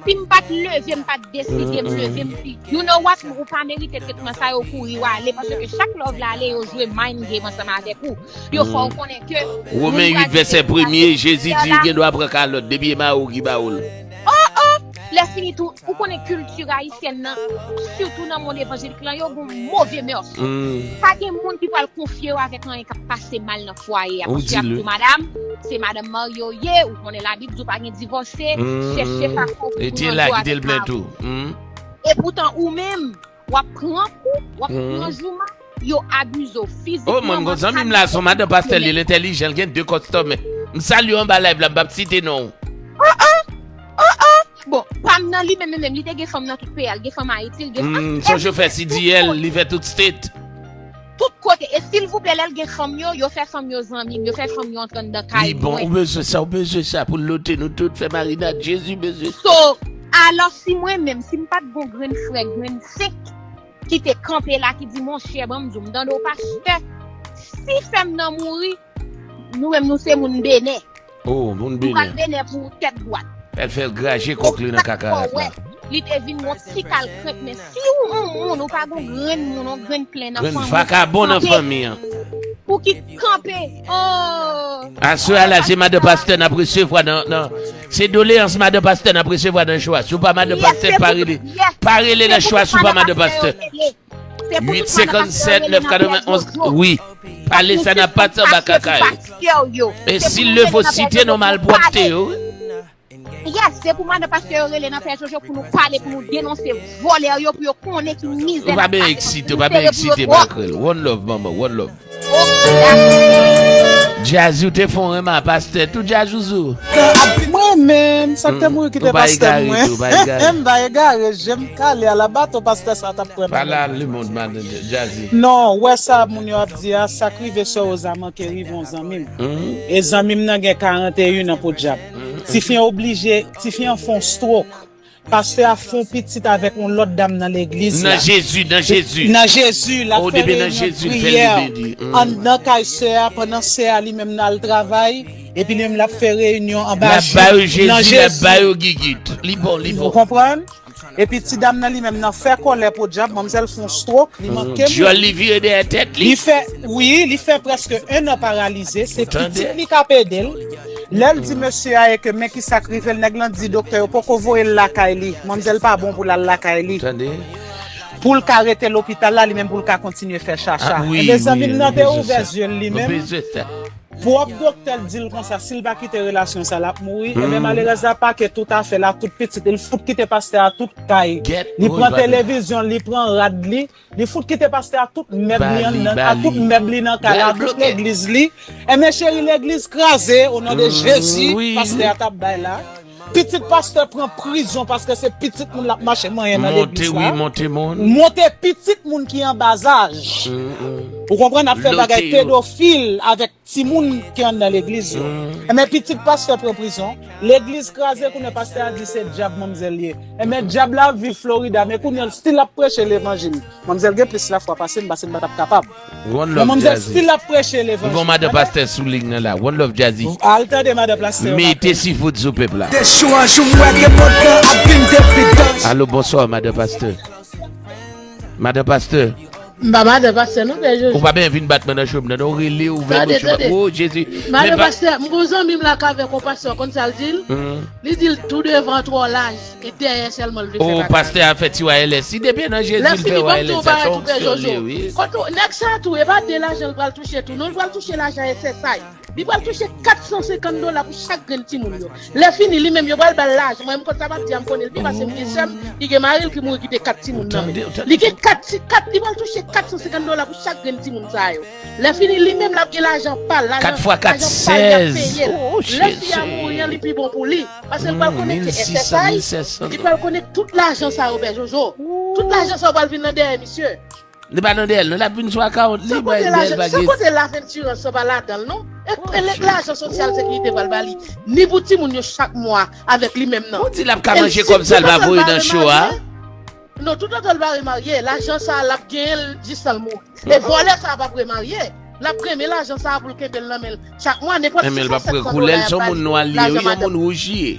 Si m pa t leve, m pa t deside m leve, m di, you know what, ou pa merite tretman sa, yo kouri w ale, paske chak lè w vle ale, yo jwe mind game ansanm avèk ou. Yo fè w konnen ke Women uit vèsè premye, Jezi di, gen dwa pran kalòt, depi e mari w ki ba w l. Oh, oh! Lè fini tou, ou konnen kilti ayisyèn nan, sitou nan mond evanjelik lan, yo gon move mès. Pa gen moun ki pral konfye yo avèk anyen k ap pase mal nan fwaye a. Paske y ap di w, madanm, se madanm marye w ye, ou konnen Labib di w pa gen divòse, chèche fason pou w rann yo avèk mari w. Epoutan ou menm, w ap pran kou, w ap pran jouman, yo abize w fizikman, mantalman. Oh, mwen, m gon zanmi m la, se yon madan pastè, li entèlijan, li gen de kòstòmè. M salye w anba live la, m p ap site non w. Oh, oh! Oh, oh! Bon, pa m nan li menm, menm, li te gen fanm nan tout peyi a, li gen fanm Ayiti, li gen fanm. Sonje fè C D L, li fè tout state. Tout kote. E silvouplè, lè l gen fanm yo, yo fè fanm yo zanmi m, yo fè fanm yo antre anndan kay mwen. Li bon, ou bezwen sa, ou bezwen sa pou l lote nou tout, fè marinad, Jezi bezwen sa. So, alò si mwen menm, si m pa t gon grenn frè, grenn senk ki te kanpe la, ki di, monchè, ban m di w, m tande w pastè, si sè m nan mouri, nou menm nou se moun Benè. Oh, moun Benè. Nou pral Benè pou tèt dwat. Fè l fè l graje kòk li nan kakarat la. Li te vin yon ti kal krent, men si w yon moun, ou pa gon grenn moun, yon grenn plen nan fanmi. Grenn vakabon nan fanmi an. Pou ki kanpe, oh. Aswè a la, se madan pastè n ap resevwa nan, nan, se doleyans madan pastè n ap resevwa nan chwa. Si w pa madan pastè, pa rele. Pa rele nan chwa si w pa madan pastè. Uit senkannsèt nèf katrevenn onz, wi. Pale sa n ap pati anba kaka yo. E si l leve w site non malpwòpte yo, wi. Yes, se pou madan pastè yo rele nan pè Jojo pou nou pale, pou nou denonse vòlè yo, pou yo konnen ki mizè n ap pase. Ou pa ben eksite, ou pa ben eksite, makrèl. One love, manman, one love. Jazzy, ou te fè yon renmen a pastè, tout Jazzy ou sou. Mwen menm, sa k te mouri kite pastè mwen. M pa egare, je m kale alabato pastè sa t ap pran. Pale a lemonn, madan Jazzy. Non, ou wè sa moun yo ap di a, sa k rive sè Rosa manke rive yon zanmi m. E zanmi m nan gen karanneyennn an podyab. Tifi an oblije, tifi an fè yon stroke. Pastè a fè yon pitit avèk yon lòt dam nan legliz la. Nan Jezi, nan Jezi. Nan Jezi, l ap fè reyinyon de priyè. Anndan kay sè a, pandan sè a li menm nan al travay, epi li menm l ap fè reyinyon anba je nan Jezi. L ap ba yo Jezi, l ap ba yo gigit. Li bon, li bon. Ou konprann? Epi ti dam nan li menm nan fè kòlè podyab, manmzèl fè yon stroke, li manke mouri. Dyòl li vire dèyè tèt li. Li fè, wi, li fè prèske en an paralize, se pitit li k ap ede l. Lè l di mesye a e ke men kisa k rive l, nèg lan di doktè yo poko voye l lakay li, manmzèl pa bon pou l al lakay li. Pou l ka rete lopital la, li menm pou l ka kontinye fè chacha. Enben zanmi m nan te ouvè zye l li menm. Pwòp doktè l di l konsa, si l pa kite relasyon sa, l ap mouri. Enben malerèz la pake tout afè l a, tout pitit li, l fout kite pastè a tout kay. Li pran televizyon l, li pran rad li, li fout kite pastè a tout mèb li anndan, a tout mèb li nan kay la, a tout legliz li. Enben cheri, legliz kraze, o non de Jezi, pastè a t ap bay la. Pitit pastè pran prizon paske se pitit moun l ap mache manyen nan legliz la. Monte pitit moun ki an bazaj. Ou konprann, ap fè bagay pedofil avèk timoun ki anndan legliz yo. Enben pitit pastè pran prizon, legliz kraze, kounye a pastè a di se dyab manmzèl ye. Enben dyab la ap viv Florida, men kounye a still ap preche levanjil. Manmzèl gen plis lafwa pase m, pase m pa t ap kapab. Men manmzèl still ap preche levanjil. Gon madan pastè sou liy nan la. One Love Jazzy. Al tande madan pastè. Mete sifoud sou pèp la. De jou an jou m wè ke mond lan ap vin de pli danjere. Alo, bonswa, madan pastè. Madan pastè. M pa madan pastè non, pè Jojo. Ou pa byen vin bat mwen nan cho m nan non, ou rele, ou ouvè bouch ou. Tande, tande. O Jezi. Madan pastè, m gon zanmi m la k avèk yon pastè, konn sa l di l? Li di l tou devan twò laj, e dèyè sèlman l vle fè bagay. O pastè a fè ti Y L S, si depi nan Jezi l fè Y L S, sa se onksyon li ye, wi. Kote nèg sa tou, e pa de lajan l pral touche tou non, l pral touche lajan S S I. Li pral touche kat san senkant dola pou chak grenn timoun yo. Lè fini, li menm yo pral ba l lajan. Mwen menm kòb sa p ap di a, m konnen l byen pase m gen sè m, li gen mari l ki mouri kite kat timoun nan men l. Li gen kat, kat, li pral touche kat san senkant dola pou chak grenn timoun sa yo. Lè fini, li menm l ap gen lajan pa l, lajan, lajan pa l y ap peye l. Lè fi a mouri an, li pi bon pou li. Paske l pral konekte S S I, li pral konekte tout lajan sa yo, pè Jojo. Tout lajan sa yo pral vin nan dèyè misye. Li pa nan dèyè l non, l ap vin sou akawont li, bay dèyè l pa gen. Sa kote laventirans sa pa ladan l non. E, e lajan sosyal sekirite pral ba li. Ni pou timoun yo chak mwa avèk li menm nan. Ou di l ap ka manje kòb sa l pa voye nan cho a? Non, toutotan l pa remarye, lajan sa l ap genyen l jistan l mouri. E vòlè sa p ap remarye. L ap renmen lajan sa pou l kenbe l nan men l chak mwa, nenpòt sis san sèt san dola y ap ba li. Koulè l se yon moun nwa li ye, wi, yon moun wouj li ye.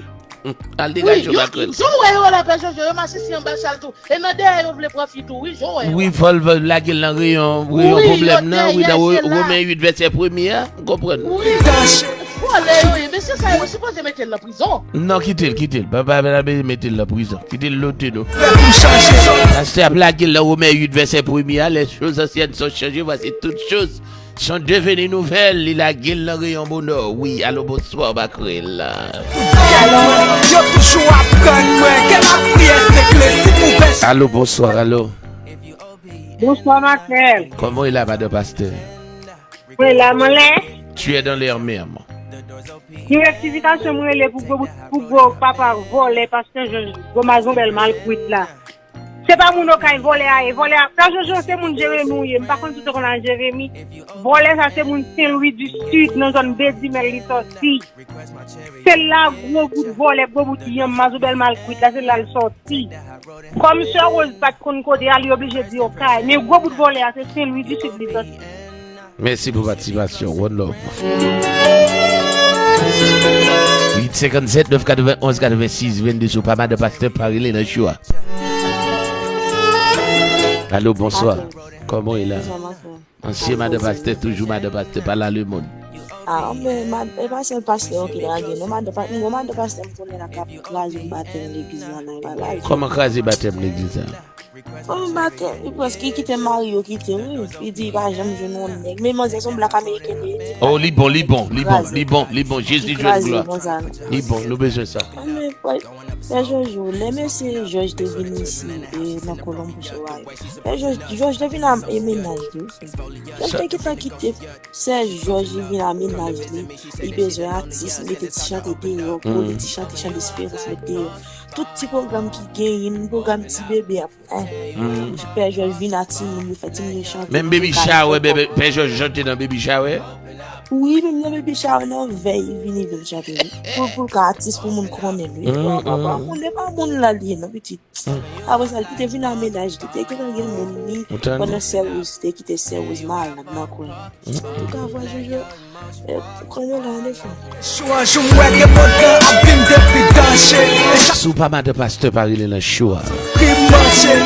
Al degaje w makrèl. Jan w wè yo la, pè Jojo, yo masisi anba chal tou. E nan dèyè yo vle pran fi tou, wi, jan w wè yo. Wi, fò l lage l nan reyon, reyon pwoblèm nan, wi, nan Women uit vèsè premye a, m konprann. Wi, vòlè yo ye. Mesye sa yo sipoze mete l nan prizon. Non, kite l, kite l. Papa, papa, mete l nan prizon. Kite l lote nou. Pastè ap lage l nan Women uit vèsè premye a, les choses anciennes sont changées, voici toutes choses sont devenues nouvelles, li lage l nan reyon bonè. Wi, alo, bonswa, makrèl. Yo toujou aprann mwen ke lapriyè se kle si mouvè. Alo, bonswa, alo. Bonswa, makrèl. Kòman w ye la, madan pastè? Mwen la, mwen lè. Tu es dans l'air même. Yon rektifikasyon mwen rele pou gwo, pou gwo papa vòlè, pastè Jòj, gwo mazon bèl mal kwit la. Se pa moun Okay vòlè a ye. Vòlè a, Frè Jojo, se moun Jeremi ou ye. M pa konn si w te konn al Jeremi. Vòlè sa se moun Sen Lwi di Sid, nan zòn Bedimèl li sòti. Se la gwo bout vòlè, gwo bout yanm, mazoubèl mal kwit la, se la l sòti. Kòm Sè Rose pa t konn kote a, li oblije di Okay. Men gwo bout vòlè a, se Sen Lwi di Sid li sòti. Mèsi pou patisipasyon. One love. Uit senkannsèt nèf katrevenn onz katrevensis vennde, si w pa madan pastè, pa rele nan cho a. Alo, bonswa. Kòman w ye la? Ansyen madan pastè, toujou madan pastè, pa la lemonn. Ah, men mad-, e pa sèl pastè yo ki lage, non, madan pa-, m gon madan pastè m konnen la k ap kraze batèm legliz la nan Ebalaj. Kòman kraze batèm legliz la? Kòm batèm, li prèske kite mari yo kite, wi. Li di li pa janm jwenn yon nèg. Men manzè se yon blak ameriken li ye, li di. Oh, li bon, li bon, li bon, li bon, li bon. Jezi jwenn glwa. Li bon, nou bezwen sa. Anben, Pè Jòj, lè mesye Jòj te vin isi, e, nan Kolonbo Show a, Pè Jòj, Jòj te vin a, e, mennaj li, wi. Jòj te gentan kite. Sè Jòj li vin a mennaj li, li bezwen atis, li mete ti chante deyò pou li, ti chante, chante esperans met deyò. Tout ti pwogram ki genyen, pwogram ti bebe ap, eh. Pè Jòj vin a timoun, li fè timoun yo chante. Menm Baby Shower, bebe, Pè Jòj chante nan Baby Shower? Wi, menm nan baby shower nan vèy vini vin chante wi. Pou, pou l ka atis pou moun konnen l wi. Papa, moun e pa moun la li ye non pitit. Apre sa, li te vin a mennaj, li te gentan gen moun li. Pandan sè Rose te kite sè Rose malad nan kwen. Antouka, vwa Jojo, eh, konnen la, an efò. Chwa jou m wè gen bòt ap vin depi danse. Si w pa madan pastè, pa rele nan show a. Krim mache.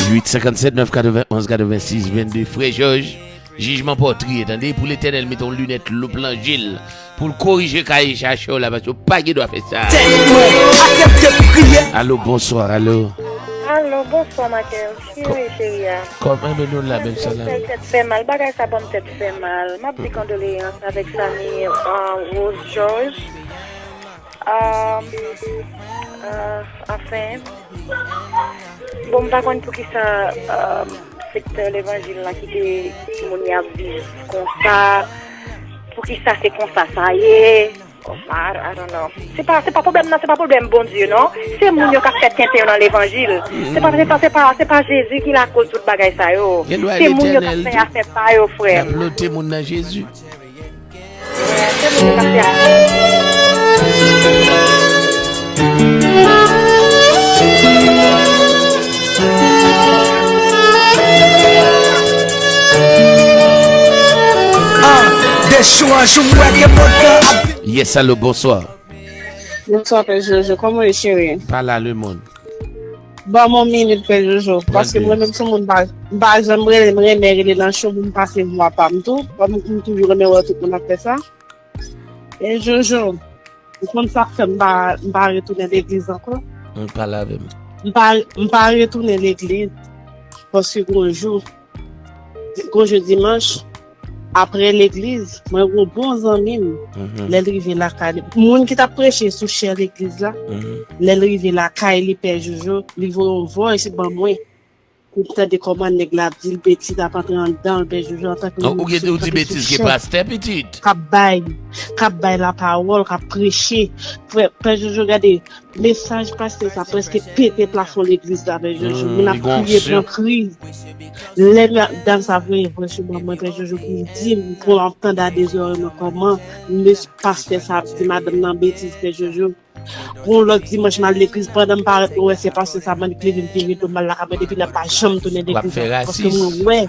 Uit senkannsèt nèf katrevenn onz katrevensis vennde, frè Jòj. Jijman pa w triye, tande, pou Letènèl mete yon linèt loup lan je l, pou l korije kaye chache w la, paske w pa gen dwa fè sa. Tèt mwen, aksepte priye. Alo, bonswa, alo. Alo, bonswa, Michael. Cheri, cheri a. Kòman, men nou la, menm sa la. Tèt fè mal, bagay sa ban m tèt fè mal. M ap di kondoleyans avèk fanmi, uh, Rose George. Um, uh, anfen, bon, m pa konn poukisa, um, sektè levanjil la kite timoun y ap viv konsa, poukisa se konsa sa ye. Oh, I, I don't know. Se pa, se pa pwoblèm nan, se pa pwoblèm Bondye, non. Se moun yo k ap fè tenten yo nan levanjil. Se pa, se pa, se pa, se pa Jezi ki lakoz tout bagay sa yo. Se moun yo k ap fè afè pa yo, frè m. Y ap lote moun nan Jezi. Yes, alo, bonswa. Bonswa, Pè Jojo. Kòman w ye, cheri? Pa la, lemonn. Ban m yon minit, Pè Jojo, paske mwen menm sou moun pa, m pa janm rele, m renmen rele nan show pou m pase vwa pa m tou. Kòm m toujou renmen wè tout moun ap fè sa. E Jojo, ou konn sa k fè m pa, m pa retounen legliz ankò? Pale avè m. M pa, m pa retounen legliz paske gon jou, gon jou dimanch, apre legliz, mwen gon bon zanmi m, lè l rive lakay li, moun ki t ap preche sou chè legliz la, lè l rive lakay li, Pè Jojo, li voye yon voice ban mwen. Pou m tande kòman nèg la ap di l betiz, ap antre anndan l, Pè Jojo, antanke moun ki sou, ou di betiz ki pastè, pitit? K ap bay, k ap bay lapawòl, k ap preche. Frè, Pè Jojo, gade, mesaj pastè sa prèske pete plafon legliz la, Pè Jojo. Moun ap kriye, pran kriz. Lè dam sa voye vòs yo ban mwen, Pè Jojo, pou l di m, pou m ap tande a de zòrèy mwen kòman pastè sa ap di madanm nan betiz, Pè Jojo. Gon lòt dimanch, m al legliz, pandan m parèt, mwen wè se pastè sa, m annik leve, m vire do m al lakay mwen, depi lè m pa janm tounen legliz ankò, paske mwen wè.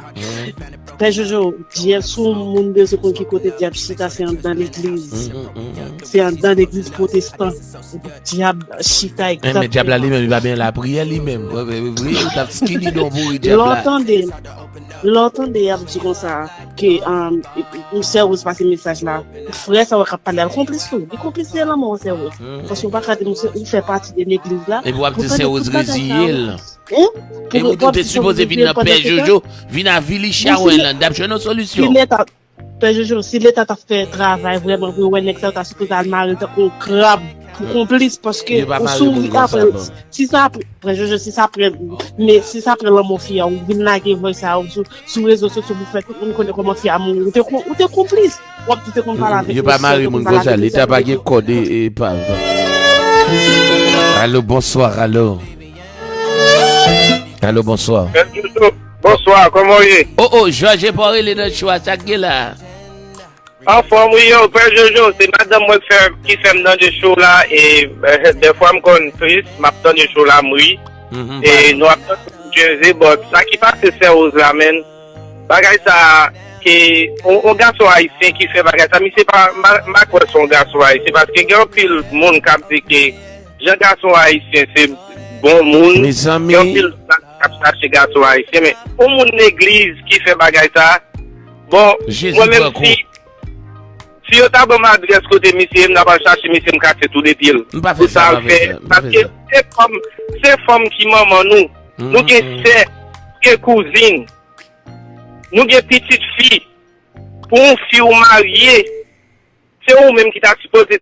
Pè Jojo, dyab, si yon moun bezwen konn ki kote dyab chita, se anndan legliz. Se anndan legliz pwotestan. Dyab chita egzakteman. Men dyab la li menm, li pa byen lapriyè li menm. Wi, ou t ap skinny don bouri dyab la. Lè w tande, lè w tande y ap di konsa, ke, um, sè Rose pase mesaj la, frè sa w k ap pale a, l konplis tou. Li konplis de lanmò sè Rose. Paske w pa ka di m se, ou fè pati de legliz la. Epi w ap di sè Rose reziye l. Epi w te sipoze vin nan Pè Jojo, vin avili chawa la, n t ap jwenn yon solisyon. Pè Jojo, si Leta t ap fè travay vrèman vre, wè nèg sa yo ta sipoze al mare l tankou yon krab pou konplis, paske ou souri apre, si sa apre, Pè Jojo, si sa apre, men si sa apre lanmò fi a, ou vin lage vòy sa yo sou, sou rezo sosyo pou fè tout moun konnen kòman fi a mouri, ou te kon-, ou te konplis. W ap di te konn pale avèk mesye, te konn pale avèk mesye. Yo pa mare moun konsa, Leta pa gen kòd e, e pav. Alo, bonswa, alo. Alo, bonswa. Bonswa, kòman w ye? O, o, Jòj, epa w rele nan show a, sa k gen la? Anfòm, wi, yo, Pè Jojo, se madanm mwen k fè, ki fè m tande show la, e, eh, dèfwa m konn tris, m ap tande show la, m ri. E nou ap tande m kenze, but sa ki pase sè Rose la, menn, bagay sa, ke, on, on gason ayisyen ki fè bagay sa, misye pa, m pa, m pa kwè se on gason ayisyen, paske gen anpil moun k ap di ke jan gason ayisyen se bon moun, gen anpil moun k ap chache gason ayisyen, men on moun legliz ki fè bagay sa, bon, mwen menm si, si yo ta ban m adrès kote misye ye, m ta pral chache misye, m kase tou de pye l. Pou sa l fè, paske se fanm, se fanm ki manman nou. Nou gen sè, gen kouzin. Nou gen pitit fi. Pou yon fi w marye, se ou menm ki ta sipoze